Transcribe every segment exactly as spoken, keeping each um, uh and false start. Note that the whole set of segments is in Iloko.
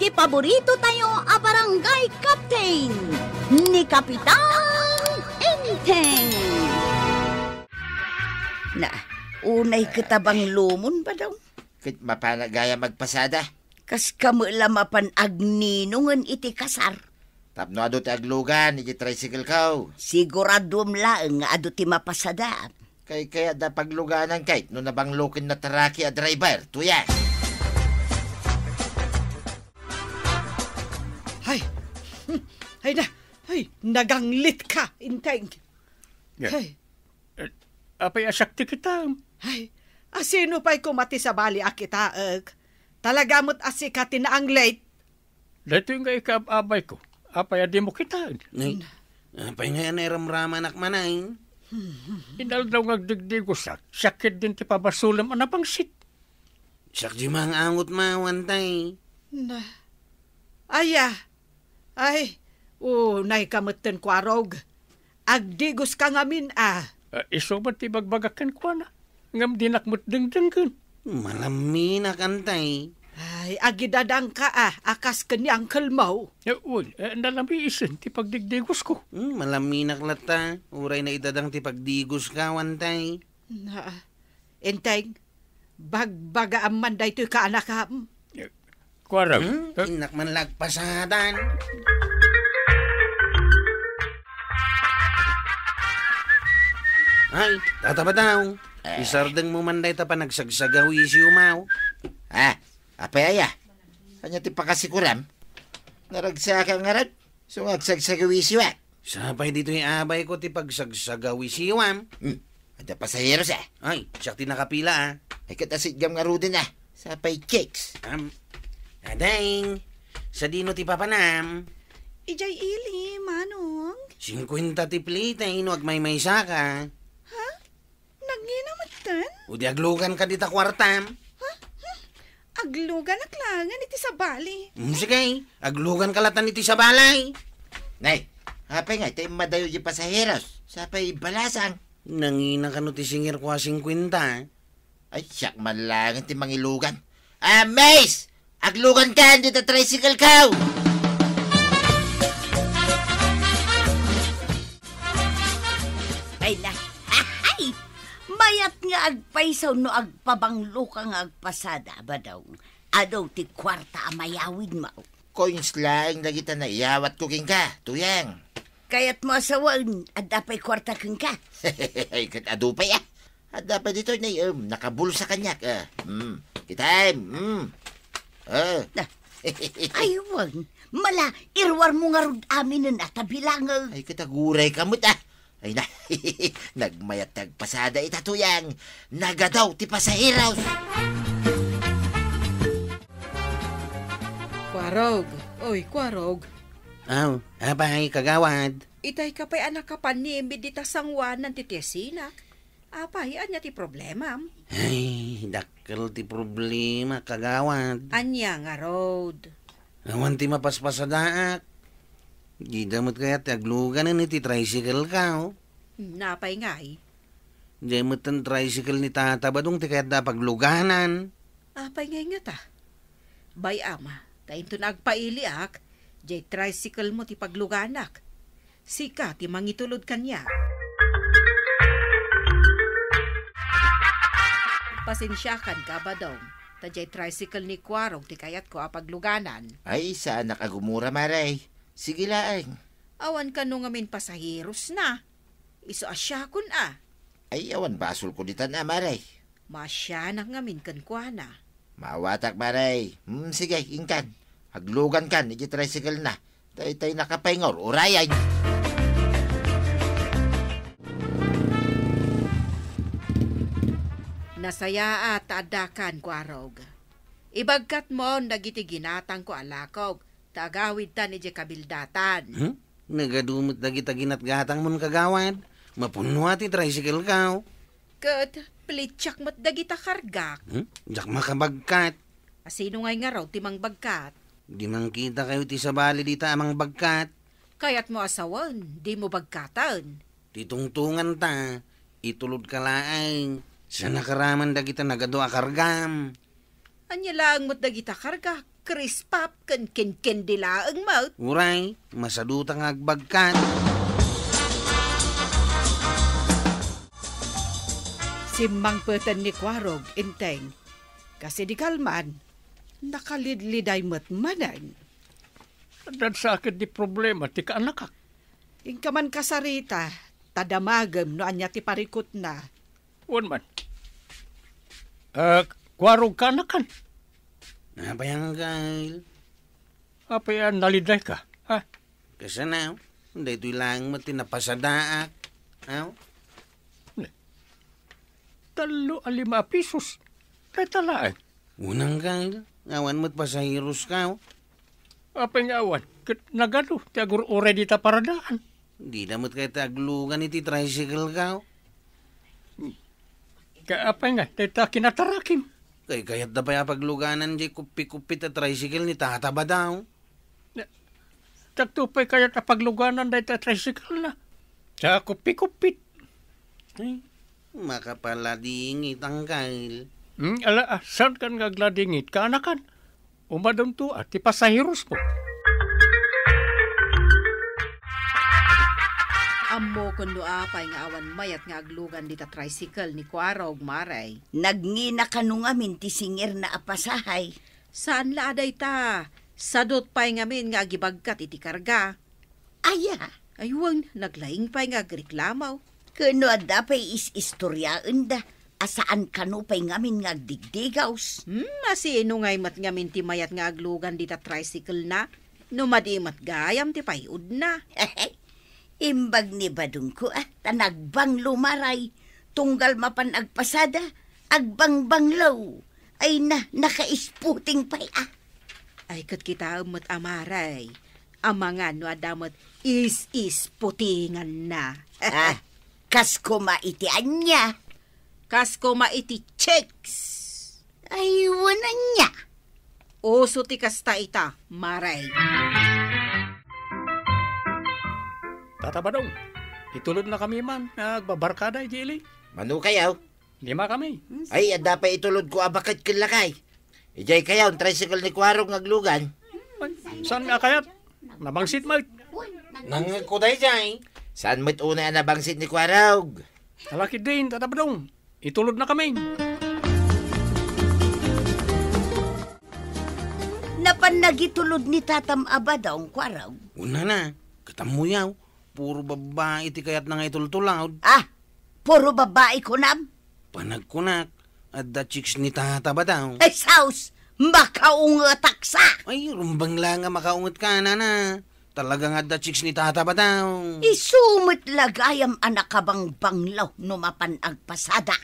Paborito tayo a barangay captain, ni Kapitan Enteng. Na, unay ket a banglomon, Badong. Ket mapana gayam agpasada. Kas kamo la mapan agninongen iti kasar. Tapno adu ti aglugan iti tricycle ko. Siguraduem laeng nga adu ti mapasada. Kay kayatda pagluganan kay no nabanglo ken nataraki a driver, tuya. Hay! Hay na! Hay, naganglit ka, Enteng. Ya. Hay. Eh, apay a siak ti kitaem? Hay, asino pay koma ti sabali a kitaek? Talaga met a sika ti naanglit. Daytoy nga ikaab-abayko. Apay a dimo kitaen? Nay, apay ngay a nairamramanak manay? Inaldaw nga agdigdigosak, siak ketdin ti pabasolem a napangsit. Siak di mangangot mawan tay. Na. Aya. Ay, unay ka metten, Kuarog. Agdigoska ngamin a. Ah, isu met ti ibagbagak kenkuana. Ngem dinak met dengdenggen. Malaminak, Antay. Ay, agidadangka a, a kas ken ni uncle mo. Eh, wen, eh, nalamiisen ti pagdigdigosko. Hmm, malaminak latta. Uray naidadang ti pagdigoska, Antay. Na, Enteng, bagbagaam man daytoy kaanakam. Eh, Kuarog. Hmm? Eh? Innak man lagpasadan. Ay, Tata Badong. Eh. Isardengmo man dayta panagsagsagawisiyo, maw. Ah, apay aya? Ania ti pakasikuram? Naragsaka ngarud? So nga agsagsagawisiyo, eh. Sapay ditoy abayko ti pagsagsagawisiwam. Hmm. Adda pasaheros, eh. Ay, siak ti nakapila, ah. Ay, ket asitgam ngaruden, ah. Sapay chicks. Am, ading, sadino ti papanam? Idiay ili, Manong. Singkuenta ti plite, no agmaymaysa ka. Ha? Nangina metten? O di agluganka dita kuartam? Ha? Hmm. Agluganak laengen iti sabali. Mm, sige, agluganka latan iti sabali. Nay, apay nga, iti immadayo di pasaheros. Sapay balasang. Nangina kano ti singirko a singkuenta? Ay, siak man laengen ti mangilugan. Ah, Mace! Aglugankan dita tricycle ko! Ay na, ay! Mayat nga agpayso no agpabanglo ka nga agpasada, Badong. Adu ti kuarta a mayawidmo. Coins laeng dagita naiyawatko kenka, Tuyang. Kayatmo a sawen, adda pay kuarta kenka? Ay, ket adu pay, ah. Adda pay ditoy, nay, em, nakabulsa kaniak, ah. Hmm, kitaem, hmm. Ah. Na, ay, wen, mala, iruarmo ngarud aminen a ta bilangek. Ay, ket aguray ka met, ah. Ay na, nagmayat ti agpasada ita, Tuyang. Nagadu ti pasaheros. Kuarog. Oy, Kuarog. Aw, apay, kagawad? Itay ka pay a nakapanimid dita sangoanan ti tiesinak. Apay, ania ti problemam? Ay, dakkel ti problema, kagawad. Ania ngarud? Awan ti mapaspasadaak. Dida met kayat ti agluganen iti tricycle ka, oh. Napay ngay? Diay metten tricycle ni Tata Badong ti kayatda a pagluganan. Apay ngay ngata? Bay-am, ta inton agpailiak, diay tricycle mo ti pagluganak. Sika ti mangitulod kaniak. Pasensiakan ka, Badong, ta diay tricycle ni Kuarog ti kayatko a pagluganan. Ay, saanak a gumura, Mare. Sige laeng. Awan kano ngamin pasaheros na. Isu a siakon a. Ay, awan basolko ditan a, Mare. Maasianak ngamin kenkuana. Maawatak, Mare. Hmm, sige, inkan. Aglugankan iti tricycle na. Tay, tay nakapaingaw, urayan. Nasayaat ta addakan, Kuarog. Ibagkatmon dagiti ginatangko a lakog, ta agawidtan idiay kabildatan. Hmm? Nagadu met dagita ginatgatangmon, kagawad. Mapunno a ti tricycle ka, oh. Ket plitsak met dagita kargak. Hmm? Diak makabagkat. Asino ngay ngarud ti mangbagkat? Di mangkita kayo ti sabali dita a mangbagkat. Kayatmo a sawen, dimo bagkaten. Ti tungtunganta, itulodka laeng. Saan a karaman dagita nagadu a kargam? Ania laeng met dagita kargak? Crisp Pop ken kinkendi laeng met. Uray, masaduta nga agbagkat. Simmangpeten ni Kuarog, Enteng. Kas idi kalman, nakalidliday met manen. Adda sa ket di problema ti kaanakak. Inka man kasarita, ta damagem no ania ti parikutna. Wen man. Ah, Kuarog kaanakan? Apay nga, Kyle? Apay a nalidayka, ha? Kasano? Daytoy laeng met ti napasadaak. Aw? Ne. Tallo a lima a pisos. Dayta laeng. Unang, Kyle. Awan met pasaheroska, aw? Apay nga awan? Ket nagadu ti agur-uray dita paradaan. Dida met kayat aglugan iti tricycle-ka, aw? Ka-, apay nga, dayta kinatarakim? Kay kayatda pay a pagluganan diay kuppi-kuppit a tricycle ni Tata Badaw. Na, dakto pay kayat a pagluganan dayta tricycle-na. Sa kuppi-kuppit. Ay, makapaladingit, Angkel. Hmm, ala, ah, saan kan nga agladingit? Kaanakan? Umadunto, ah, ti pasaherosmo. Ammokon no apay nga awan mayat nga aglugan dita tricycle ni Kuarog, Mare. Nagngina kano ngamin ti singirna a pasahay. Saan la a dayta? Sadut pay ngamin nga agibagkat iti karga. Aya? Ay wen, naglaing pay nga agreklamo. Ken no adda pay is-istoriaenda a saan kano pay ngamin nga agdigdigaws. Hmm, asino ngay met ngamin ti mayat nga aglugan dita tricycle-na? No madi met gayam ti payudna. Imbag ni badongko, ah, ta nagbanglo, Mare. Tunggal mapan agpasada, agbangbanglo. Ay na, naka-isputing pay, ah. Ay, ket kitaem met, a, Mare. Amangan no adda met is-isputinganna. Ah, kas koma iti ania? Kas koma iti chicks. Ay, wen ania? Uso ti kasta ita, Mare. Tata Badong, itulodna kami man nga agbabarkada iti ili. Mano kayo? Lima kami. Ay, adda pay itulodko a baket ken lakay. Idiay kayo, tricycle ni Kuarog nga aglugan. Saan nga kayat? Nabangsit met. Nangngegko daydiay. Saan met unay a nabangsit ni Kuarog? Alakidin, Tata Badong. Itulodna kami. Napan nagitulod ni Tatam a Badong, Kuarog. Unana, ket ammoyo, puro babbai ti kayatna nga itultulod. Ah, puro babbai kunam? Panagkunak, adda chicks ni Tata Badong. Ay, saus! Makaungetak sa! Ay, rumbeng la nga makaungetka, nana. Talaga nga adda chicks ni Tata Badong. Isu met la gayam a nakabangbanglo no mapan agpasada.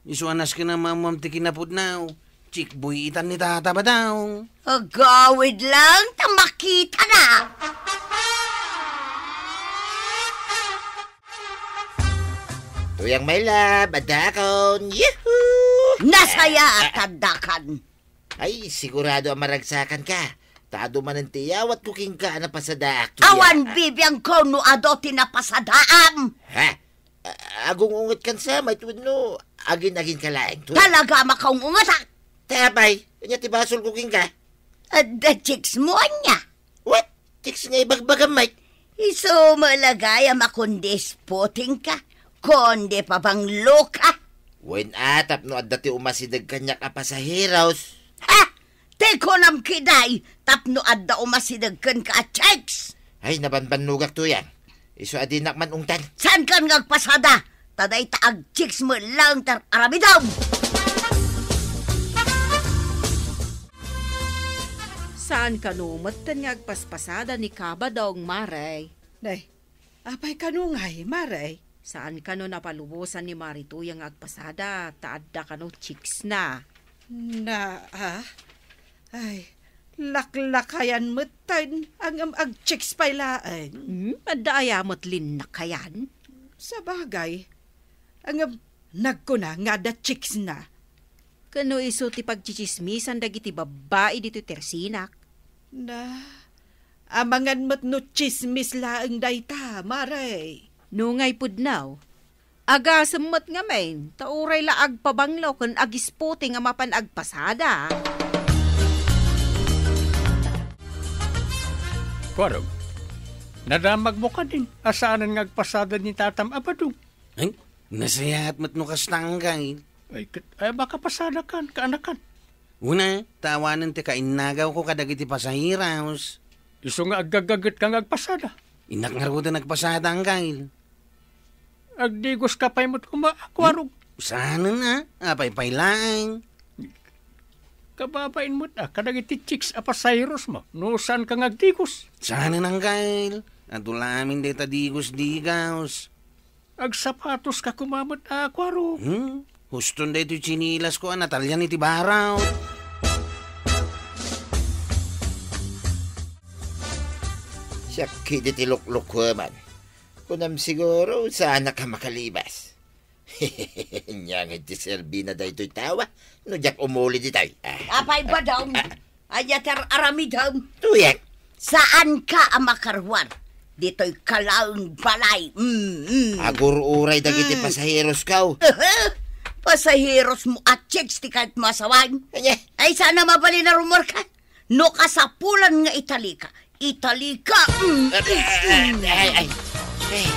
Isu a nasken a maammoam ti kinapudno. Chick boy itan ni Tata Badong. Agawid lang ta makitana. Tuyang, my love, addakon. Yahoo! Nasayaat, addakan. Ay, sigurado a maragsakanka. Ta adu manen ti iyawatko kenka a napasadaak. Awan bibiangko no adu ti napasadaam. Ha? A-, agung-ungetkan sa, met wenno agin-aginka laeng, Tuyang? Talaga a makaung-ungetak. Ta apay, ania ti basolko kenka? Adda chicksmo, ania? What? Chicks nga ibagbagam, Mike? Isu met la gayam a kundi isputingka, kundi pabangloka. Wen a, tapno adda ti umasideg kaniak a pasaheros. Ha? Ti kunam ketdi, tapno adda umasideg kenka a chicks. Ay, nabanbannogak, Tuyang. Isu a dinak man ungtan. Saankan nga agpasada? Ta dayta a chicks met laeng ti ar-aramidem. Saan kano metten nga agpaspasada ni Kabadong, Mare? Nay, apay kano ngay, Mare? Saan kano napalubosan ni Mare Tuyang nga agpasada, ta adda kano chicksna? Na, ah? Ay, laklakayan metten, ngem agchicks pay laeng. Hmm, adda aya met linnakayan? Sabagay, ngem nagkuna nga adda chicksna. Ken no isu ti pagtsitsismisan dagiti babbai ditoy tersinak? Na, amangan met no tsismis laeng dayta, Mare. No ngay pudno, agasem met ngamin, ta uray la agpabanglo ken agisputing a mapan agpasada. Kuarog, nadamagmo kadin a saanen nga agpasada ni tatam a badong? Ay, nasayaat met no kasta, anggail. Ay, ket, ay, baka pasadakan, kaanakan. Una, ta awanen ti kainnagawko kadagiti pasaheros. Isu nga aggaggaget ka nga agpasada. Innak ngaruden agpasada, anggail. Agdigos ka pay met koma, Kuarog. Hmm? Saanen a, apay pay laeng. Kababain met a, kadagiti chicks a pasaheros mo, no saan ka nga agdigos. Saanen, anggail. Adu la amin dayta digos-digos. Agsapatos ka koma met a, Kuarog. Hmm? Huston daytoy tsinilas ko a natalian iti baraw. Siak kidi ti luklukweman. Kunam siguro, saanak a makalibas. Ania ngay ti serbina daytoy tawa, no diak umuli ditoy. Ah. Apay, badong? Ah. Ania ti ar-aramidem? Tuyak. Saanka a makaruar ditoy kalaeng balay. Mm, mm. Agur-uray dagiti Mm. pasaheros ko. Pasaheros mo a chicks ti kayat mo a sawen? Ania? Ay, saan a mabalin a rumuarka? No kasapulan nga italika, italika. Mm, Ay, ay, mm. ay, ay, ay.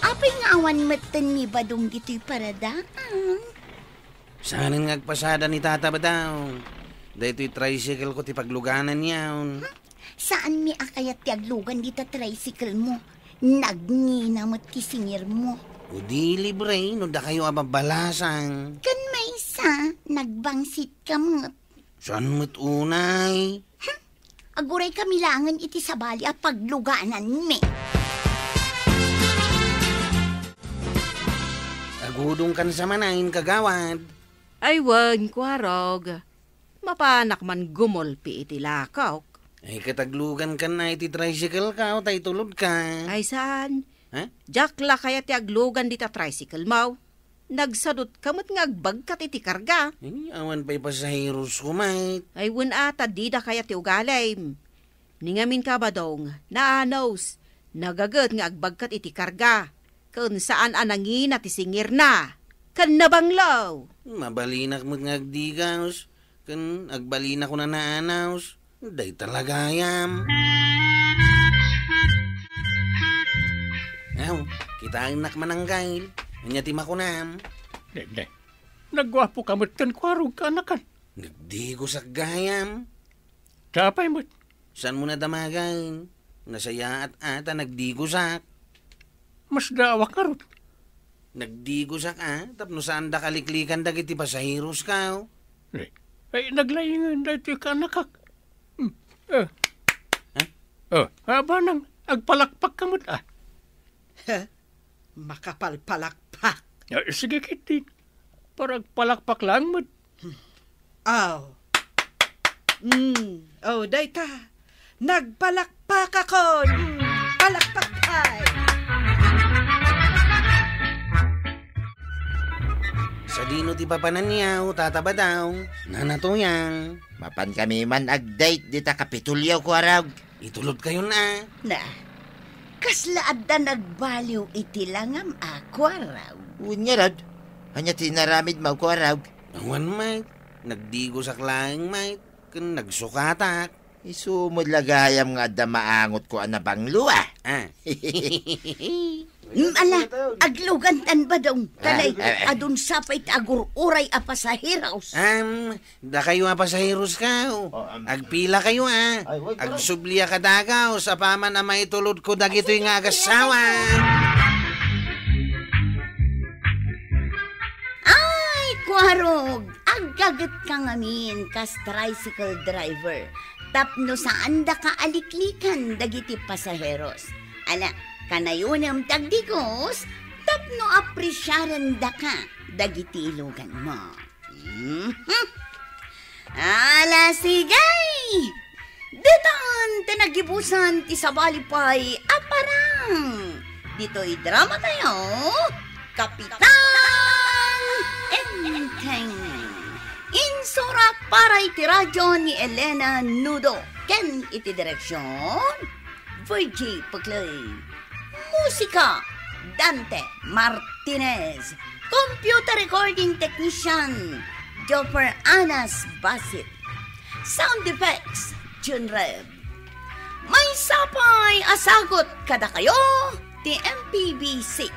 Apay nga awan metten ni Badong ditoy paradaang? Saanen nga agpasada ni Tata Badong. Daytoy tricycle ko ti paglugananyo. Hmm? Saanmi a kayat ti aglugan dita tricycle mo. Nagngina met ti singirmo. O di libre no dakayo a babbalasang. Ken maysa, nagbangsit ka met. Saan met unay? Hmm? Aguray kami laengen iti sabali a paglugananmi. Agudongkan sa manen, kagawad. Ay wen, Kuarog. Mapanak man gumulpi iti lakok. Ay, ket aglugankan a iti tricycle ko, ta itulodka. Ay, saan? Ha? Diak la kayat ti aglugan dita tricycle mo. Nagsadutka met nga agbagkat iti karga. Ay, awan pay pasaheros ko, met. Ay, wen a, ta dida kayat ti ugalim. Ni ngamin ka, Badong, naanos, nagaget nga agbagkat iti karga, ken saan a nangina ti singirna, ken nabanglo. Mabalinak met nga agdigaos, ken agbalinak a naanos. Dayta la gayam. Aw, kitaennak man, anggail. Ania ti makunam? Dede. Nagguapo ka met ken Kuarog, kaanakan. Nagdigosak gayam. Apay met? Saan mo nadamagan? Nasayaat a ta nagdigosak. Masdaawak ngarud. Nagdigosak a, tapno saan da kaliklikan dagiti pasaheros ko. Ay, naglaingen daytoy kaanakak. Hmm, eh. Ha? Oh, abanang, agpalakpak ka met a. Makapalpalakpak. Ah, sige, ketdi. Para agpalakpak laeng met. Aw. Mm. Oh, dayta. Nagpalakpakakon. Mm. Palakpak pay. Sadino ti papananyo, Tata Badong, Nana Tuyang? Mapankami man agdate dita Kapitolyo, Kuarog. Itulodkayon a. Na, kasla adda nagbaliw iti langam a, Kuarog? Wen ngarud, ania ti inaramidmo, Kuarog? Awan met. Nagdigosak laeng met, ken nagsukatak. Isu met la gayam nga adda maangotko a nabanglo a. Ah. Mm, ala, aglugantan, Badong. Kalay, ah, ah, ah. Adun sa pay ti agur-uray a pasaheros. Am, dakayo a pasaheros ka, o. Oh, am. Agpila kayo, ah. Ay, wait, wait. Agsubli a kadagaw, sa paman a maitulod ko dagitoy nga agassawa. Ay, Kuarog, aggaget ka ngamin kas tricycle driver. Tapno saan daka a liklikan dagiti pasaheros. Ala, kanayonem ti agdigos, tapno apresiaren daka dagiti iluganmo. Mhm. Ala, sige! Ditan ti nagibusan ti sabali pay a parang. Ditoy drama tayo, Kapitan Enteng. Insurat para iti radyo ni Elena Nudo ken iti direksyon, Virgie Puclay. Musika, Dante Martinez. Computer recording technician, Jopper Anas Basit. Sound effects, Jun Rev. Maysa pay a sagut kadakayo ti M P B C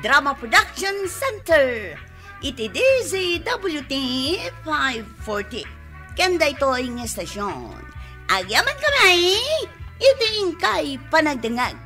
Drama Production Center iti D Z W T five forty. Ken daytoy nga estasyon, agyamankami iti inkay panagdengngeg.